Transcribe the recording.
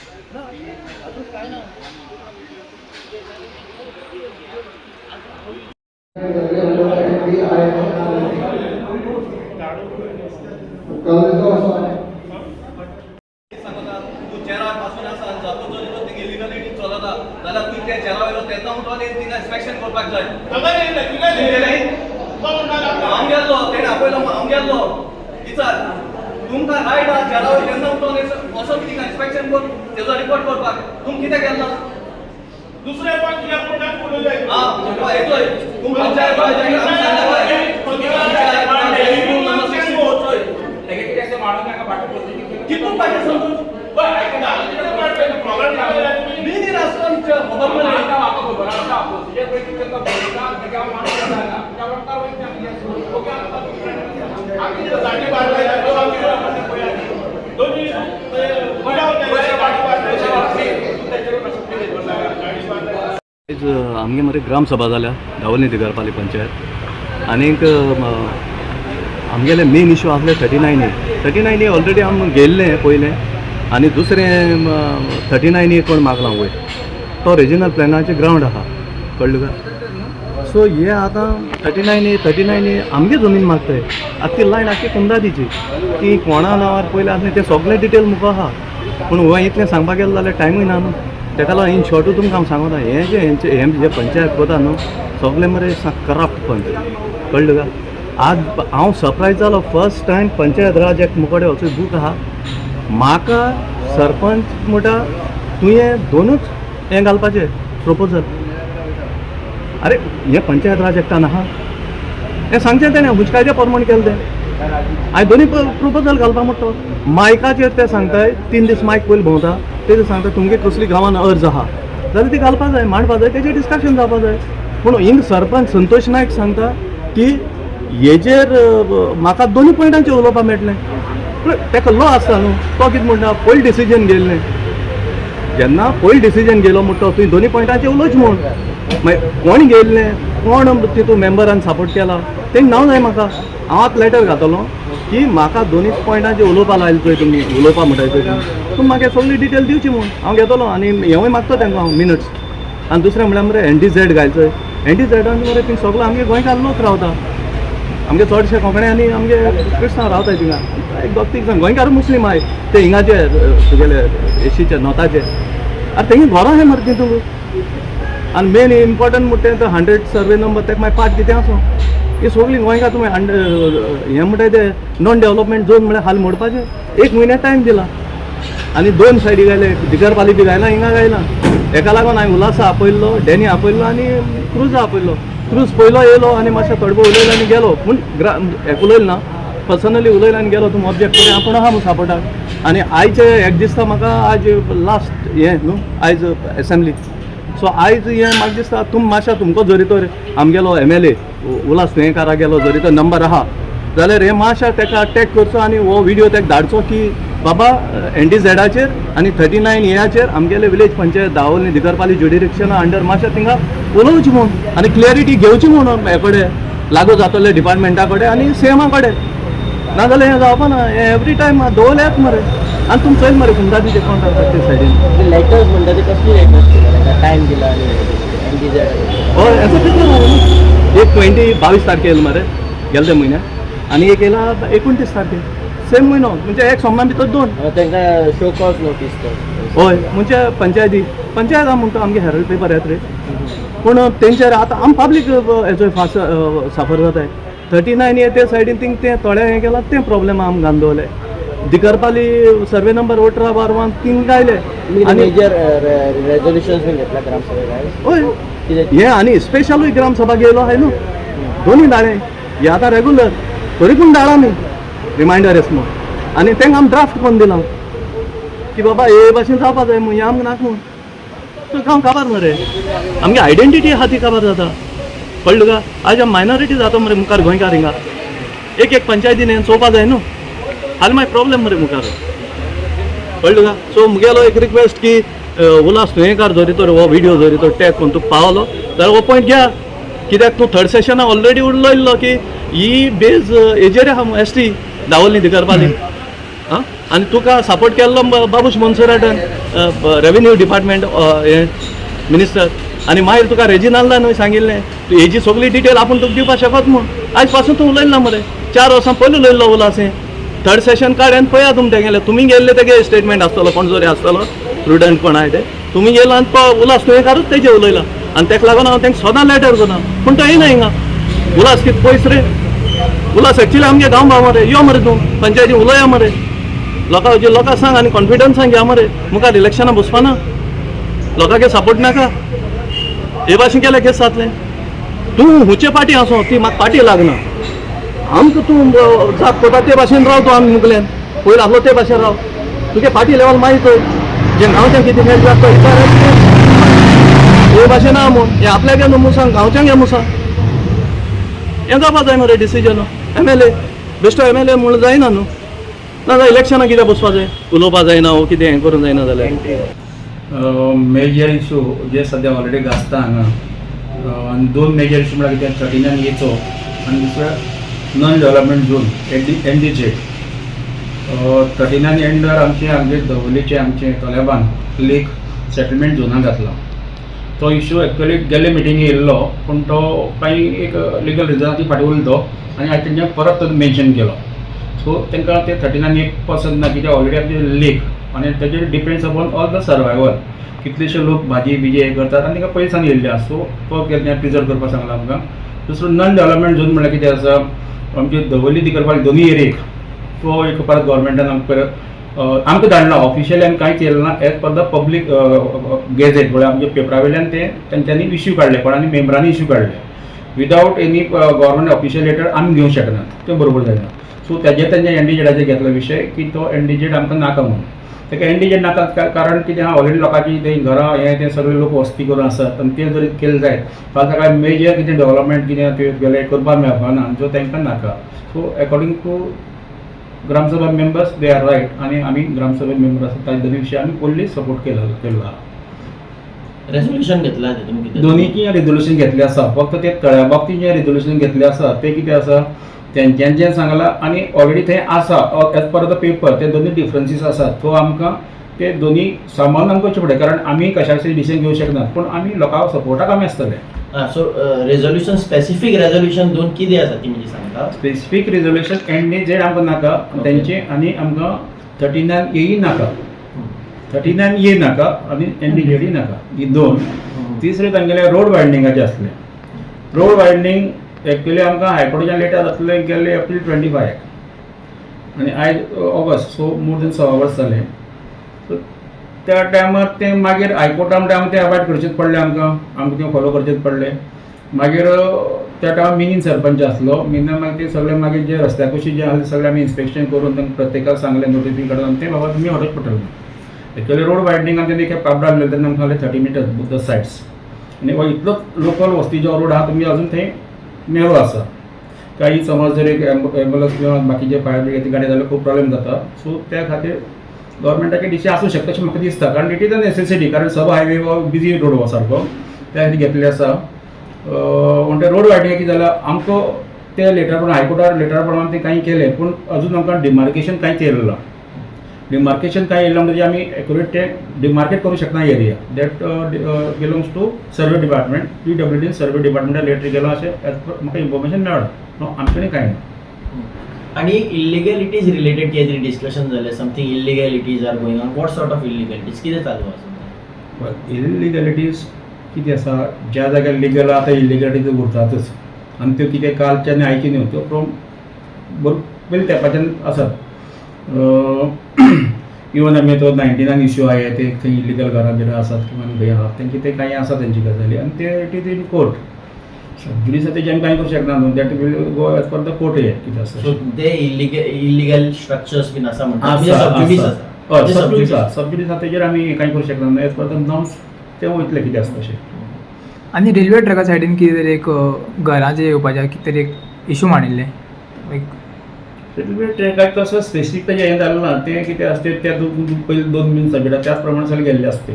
ना, अजून काय ना. सांगता तूं चेरार पासून आसा आनी जातून जरी तर थिंग इलिगलिटी चलता जाल्यार तूं त्या चेरा वयलो तेन्ना उठोन येवन थिंगा इन्स्पेक्शन करपाक जाय. हांव गेल्लो, तेणें आपयलो म्हूण हांव गेल्लो. विचार, तुमकां रायट आहा चेरा वयर तेन्ना उठोन वचोन थिंगा इन्स्पेक्शन करून तेजो रिपोर्ट करपाक. तुम कितें केल्ला? दुसरे पण तुझ्या पोटात उडवलंय. आं, तुका येतोय तूं पंचायत आमी सांगला पळय नंबर 64 चोय. कितून पाहिजे समजून बिनी राष्ट्रांच्या खबर मरे. गाडी बांधलाय, दोन्ही गाडी बांधलाय. आयज आमगे मरे ग्रामसभा जाल्या दावोली दिगरपाली पंचायत. आनीक आमगेले मेन इशू आसले 39 A. 39 A already आम गेल्ले पयलें. आनी दुसरें 39 ए कोण मागला वयर तो रिजनल प्लॅनाचे ग्रावंड आहा, कळ्ळें तुका? सो हे आतां 39 A, 39 A आमगे जमीन मागताय. आतां ती लायन आख्खी कुंदादीची, ती कोणा नांवार पयलें आसलें तें सगळें डिटेल मुखार आहा. पूण हो इतलें सांगपाक गेलें जाल्यार टायमूय ना न्हू. तेका लागून इन शॉर्टू तुमकां हांव सांगता, हें जें हेंचें हें जें पंचायत कोता न्हू सगळें मरे करप्ट पंच, कळ्ळें तुका? आज हांव सरप्रायज जालो, फर्स्ट टायम पंचायत राज एक्ट मुकोडे असो बूक आहा. म्हाका सरपंच म्हणटा तुवें दोनूच हें घालपाचें प्रपोजल. अरे, हें पंचायत राज एक्टान आहा हें सांगचें तेणें, हुचकायच्या प्रमाण केलें तें. हांवें दोनूय प्रपोजल घालपा म्हणटा तो मायकाचेर ते सांगताय, 3 दीस मायक पयलीं भोंवता ते सांगता तुमगे कसली गांवान अर्ज आहा जाल्यार ती घालपा जाय, मांडपा जाय, तेजेर डिस्कशन जावपा जाय. पूण हिंग सरपंच संतोष नायक सांगता की हेजेर म्हाका दोनूय पॉयंटांचेर उलोवपाक मेळटलें. पूण तेका लॉ आसता न्हू. तो कितें म्हणटा, पयलीं डिसिजन घेयल्लें जेन्ना पयलीं डिसिजन घेयलो म्हणटा तुवें दोनूय पॉयंटाचेर उलोवचें म्हूण. मागीर कोण घेयल्लें, कोण तितून मेंबरान सपोर्ट केला तें नांव जाय म्हाका. हांव आतां लेटर घातलो की म्हाका दोनूय पॉयंटाचेर उलोवपा लायलें चोय तुमी, उलोवपा म्हणटाय चोय तुमी, तुमी म्हाका सगळी डिटेल दिवची म्हूण हांव घेतलो. आनी हेंवूय मागता तांकां हांव मिनट्स. आनी दुसरें म्हणल्यार मरे एन डी झॅड घायचोय. एन डी झॅडान मरे थिंग सगळो आमगे गोंयकार लोक रावता. आमगे चडशे कोंकणे आनी आमगे क्रिस्तांव रावताय थिंगा. एक दोग तीग जाण गोंयकार मुस्लीम आहाय ते हिंगाचे तुगेले एशीचे नॉर्थाचे. आरे, तेंगे घरां आहाय मरे तितूंत. आनी मेन इम्पॉर्टंट म्हणटा तें 100 सर्वे नंबर, तेका मागीर पार्ट कितें आसूं, ही सगळीं गोंयकार तुमी हें म्हणटाय ते नॉन डेवलपमेंट झोन म्हळ्यार हाल मोडपाचें. एक म्हयन्या टायम दिला आनी दोन सायडी घायले, दिगरपाली बी घायला, हिंगा घायला. हेका लागून हांवें उल्हासा आपयल्लो, डॅनी आपयल्लो आनी क्रुजा आपयल्लो. क्रूज पयलो येयलो आनी मातशें थोडो उलयलो आनी गेलो. पूण ग्रा हेका उलयलो ना, पर्सनली उलयलो आनी गेलो. तुमी ऑब्जेक्ट करून आपूण आहा म्हूण सपोर्टाक. आनी आयचे एक दिसता म्हाका आज लास्ट हें न्हू, आयज एसेंब्ली. सो आयज हें म्हाका दिसता तुम मातशें तुमकां जरी तर आमगेलो एमएलए उल्हास तुयेंकारा गेलो जरी तर नंबर आहा जाल्यार हे मातशें तेका टॅग करचो आनी हो विडियो तेका धाडचो की बाबा, एन डी झॅडाचेर आनी 39 एयाचेर आमगेले विलेज पंचायत दावोली दिगरपाली ज्युडिरिक्शना अंडर मातशें थिंगा उलोवचें म्हूण आनी क्लॅरिटी घेवची म्हूण हे कडेन लागू जातले डिपार्टमेंटा कडेन आनी सीएमा कडेन. नाजाल्यार हें जावपा ना. हें एवरी टायम दवरल्यात मरे. आनी तुमी चोयल मरे कुंदादीचे कोण रावतात ते सायडीन. लेटर्स म्हणटा ते कसली लेटर्स, टायम दिला आनी एन डी झॅड? हय, हेचो कितलो जालो? एक 22 तारखे येयलो मरे गेले म्हयन्याक आनी एक येयला 29 तारखे, सेम म्हयनो. म्हणजे एक सोमना भितर दोन. तांकां शो कॉज नोटीस तर. हय, म्हणजे पंचायती पंचायत आहा म्हणटा आमगे हेरल्ड पेपर येत रे. पूण तेंचेर आतां आम पब्लीक हेचो फास्ट साफर जाताय. 39 ए ते सायडीन थिंग तें थोडे हें केलां, तें प्रॉब्लेम आम घालून दवरले. दिकरपाली सर्वे नंबर 18/1 थिंग गायले. आनी मेजर रेजोल्युशन्स बीन घेतला ग्रामसभेक आयज? हय. कितें? हे आनी स्पेशलूय ग्रामसभा घेयलो आहाय न्हू, दोनूय धाडे. हे आतां रेगुलर तरी पूण धाडा न्ही रिमायंडर येस म्हूण. आनी तेंका आमी ड्राफ्ट करून दिला की बाबा हे भाशेन जावपा जाय म्हूण, हें आमकां नाका म्हूण. सो गांव काबार मरे, आमगे आयडेंटिटी आहा ती काबार जाता, कळ्ळें तुका? आयज आमी मायनॉरिटी जाता मरे मुखार. गोंयकार हिंगा एक एक पंचायतीन हें चोवपा जाय न्हू. हालीं मागीर प्रॉब्लेम मरे मुखार, कळ्ळें तुका? सो मुगेलो एक रिक्वेस्ट की उल्हास तुयेंकार जरी तर हो विडियो जरी तर टॅग करून तुका पावलो जाल्यार हो पॉयंट घ्या. कित्याक तूं थर्ड सेशना ऑलरेडी उलयल्लो की ही बेज हेजेर आहा एस टी दावोली दिगरपाली. आं. आनी तुका सपोर्ट केल्लो बाबूश मोन्सेराटान, रेवेन्यू डिपार्टमेंट हें मिनिस्टर. आनी मागीर तुका रेजिनाल्दान न्हय सांगिल्लें, तूं हेजी सगळी डिटेल आपूण तुका दिवपाक शकत म्हूण. आयज पासून तूं उलयना मरे. 4 वर्सां पयलीं उलयल्लो उलास. हें थर्ड सेशन काड आनी पळया तुमी तेगेलें. तुमी गेल्ले, तेगे स्टेटमेंट आसतलो, कोण जरी आसतलो प्रुडंट कोण आहाय ते. तुमी गेला आनी तो उलास तुयेंकारूच तेजे उलयला आनी तेका लागून हांव तांकां सदां लेटर करता, पूण तो येयना हिंगा. उलास कितें पयस रे? उलास एक्चुली आमगे गांव भाव मरे. यो मरे तूं पंचायती, उलया मरे लोकां, लोकां सांग आनी कॉन्फिडन्सान घ्या मरे. मुखार इलेक्शनां बसपाना लोकांक सपोर्ट नाका. हे भाशेन केल्यार केस जातलें? तूं हुचे पाटी आसो, ती म्हाका पाटी लागना. आमकां तूं जाप कोता ते भाशेन राव तूं. आमी मुगल्यान पयलीं आसलो ते भाशेन राव. तुगे पाटी लेवल मागीर चोय जे गांवच्यान कितें खेळ जाता तो विचार. हे भाशेन आहा म्हूण हें आपल्याक न्हू मुसांग, गांवच्यांक हें मुसांग हें जावपा जाय मरे डिसिजन. एमएलए बेश्टो एमएलए म्हूण जायना न्हू. ना जाल्यार इलेक्शनाक कित्याक बसपा जाय? उलोवपा जायना वो कितें हें करूंक जायना जाल्यार. मेजर इशू जे सद्या ऑलरेडी गाजता हांगा आनी दोन मेजर इशू म्हळ्यार कितें, 39 एचो आनी दुसरो non development zone NDZ. 39 under आमचे आमगे दवलीचे आमचे तोलेबान लेक सेटलमेंट झोनान घातला. तो इशू एक्चुअली गेल्ले मिटिंगे येयल्लो, पूण तो कांय एक लिगल रिजनां ती फाटीं उरलो तो आनी आयज तेंच्यान परत तो मेन्शन केलो. सो तांकां ते 39 एक पसंत ना, कित्याक ऑलरेडी आमचे लेक आनी तेजेर depends upon all the survival. कितलेशे लोक भाजी बिजी हे करतात आनी तांकां पयलीं सावन येयल्ले आसा. सो तो केन्ना प्रिजर्व करपाक सांगला आमकां. दुसरो नॉन डेव्हलपमेंट झोन म्हणल्यार कितें आसा, आमचे दवर्ली दिकरपाली दोनूय एरियेक तो एक परत गव्हर्मेंटान आमकां परत आमकां धाडला. ऑफिशियली आमी कांयच येयलें ना, as per the public gazette. म्हळ्यार आमच्या पेपरा वयल्यान ते तेंच्यांनी इश्यू काडले, कोणानी मेंबरांनी इश्यू काडले without any government official letter. आमी घेवंक शकनात, तें बरोबर जायना. सो तेजेर तेंच्या एनडीजेडाचेर घेतलो विशय की तो एनडीजेड आमकां नाका म्हणून. ताका एनडीजेड नाका कारण कितें आहा, ऑलरेडी लोकांची ते घरां हें तें सगळे लोक वस्ती करून आसात आनी ते जर केलें जायत जाल्यार ताका मेजर कितें डेव्हलपमेंट कितें ते गेले करपाक मेळपाक ना, सो तांकां नाका. So according to Gramsabha members, they are right. आनी आमी ग्रामसभा मेंबर आसा, ताच्या दोनी विशय आमी फुल्ली सपोर्ट केला केल्लो आहा. रेझोल्युशन घेतला ते तुमी कितें? दोनीची रेजोल्युशन घेतले आसा. फक्त ते तळ्या बाबतींत जे रेजोल्युशन घेतले आसा ते कितें आसा, तेंच्यांनी जें सांगलां आनी ऑलरेडी थंय आसा एज पर the paper, ते दोनी डिफरन्सीस आसात. सो आमकां ते दोनी सांबाळून आमकां वचचें पडटा, कारण आमी कशाचे डिसिजन घेवंक शकनात, पूण आमी लोकांक सपोर्टाक आमी आसतले. आं, सो रेझोल्युशन, स्पेसिफीक रेझोल्युशन दोन कितें आसा ती म्हणजे सांगता? स्पेसिफीक रेजोल्युशन एनडीझेड आमकां नाका तेंचे आनी आमकां 39 एय नाका. 39 ए नाका आनी एनडीझेडय नाका, ही दोन. तिसरें तांगेले रोड वायडनिंगाचें आसलें. रोड वायडनींग एक्चुअली आमकां हायकोर्टाच्यान लेटर आसलें गेल्ले एप्रील 25 आनी आयज ऑगस्ट, सो मोर देन सवा वर्स जालें. सो त्या टायमार तें मागीर हायकोर्टा म्हणटा आमकां तें अवॉयड करचेंच पडलें, आमकां आमकां तें फॉलो करचेंच पडलें. मागीर त्या टायमार मिनीन सरपंच आसलो. मिनीन मागीर ते सगळे मागीर जे रस्त्या कुशीक जे आसले सगळे आमी इन्स्पेक्शन करून तांकां प्रत्येकाक सांगलें, नोटिफिकेशन काडून तें बाबा तुमी हटोवचें पडटलें. एक्चुअली रोड वायडनींग आमच्या एक काब्राल आहलें तेन्ना आमकां सांगलें 30 meters both the sides आनी हो इतलोच लोकल वस्तीचो रोड आहा, तुमी अजून थंय नेरो आसा. काही समज जर एक एम्बुलन्स किंवा बाकीचे फायर ब्रिगेडची गाडी जाल्यार खूब प्रॉब्लेम जाता. सो त्या खातीर गव्हर्मेंटाचे डिसिजन आसूं शकता अशें म्हाका दिसता, कारण it is a necessity, कारण सब हायवे हो बिजी रोड हो सारको, त्या खातीर घेतलेले आसा. म्हणटा रोड वायडनींग कितें जाल्यार आमकां ते लेटर प्रमाण, हायकोर्टार लेटर प्रमाण ते कांय केलें, पूण अजून आमकां डिमार्केशन कांयच येयलें ना. डिमार्केशन कांय येयलें म्हणजे आमी एक्युरेट ते डिमार्केट करूंक शकना. Area that belongs to survey department, PWD survey डिपार्टमेंटा letter गेलो अशें एज पर म्हाका इन्फॉर्मेशन मेळ्ळां. न्हू, आमचे कडेन कांय ना. आणि इलिगॅलिटीज रिलेटेड कितें तरी डिस्कशन जालें, something illegalities are going on. What sort of illegalities, कितें चालू आसा? इलिगॅलिटीज कितें आसा, ज्या जाग्यार लिगल आहा थंय इलिगॅलिटीज उरतातच आनी त्यो कितें कालचे आनी आयचे न्हू, त्यो फ्रॉम बरो पयलीं तेंपाच्यान आसात. इवन आमी तो 99 इश्यू आहे, ते थंय इलिगल घरां बिरां आसात किंवा खंय आहात तेंचे ते कांय आसा तेंची गजाली आनी ते it is in court sub judice. तेजें आमी कांय करूंक शकना न्हू, that will go as per the court. हे कितें आसा. सो ते इलिगल स्ट्रक्चर्स बीन आसा म्हणटा, म्हणजे सबज्युडीस आसा? हय, सबज्युडीस आसा, सबज्युडीस आसा. तेजेर आमी कांय करूंक शकना, एज पर the norms ते वयतले कितें आसता तशें. आनी रेल्वे ट्रॅका सायडीन कितें तरी एक घरां जे येवपाचें, कितें तरी एक इशू मांडिल्ले एक. रेल्वे ट्रॅकाक तसो स्पेसिफीक तेजें हें जालें ना. तें कितें आसता, त्या दोन पयलीं दोन बीन सब्जेक्ट त्याच प्रमाणे सगळे गेल्ले आसते.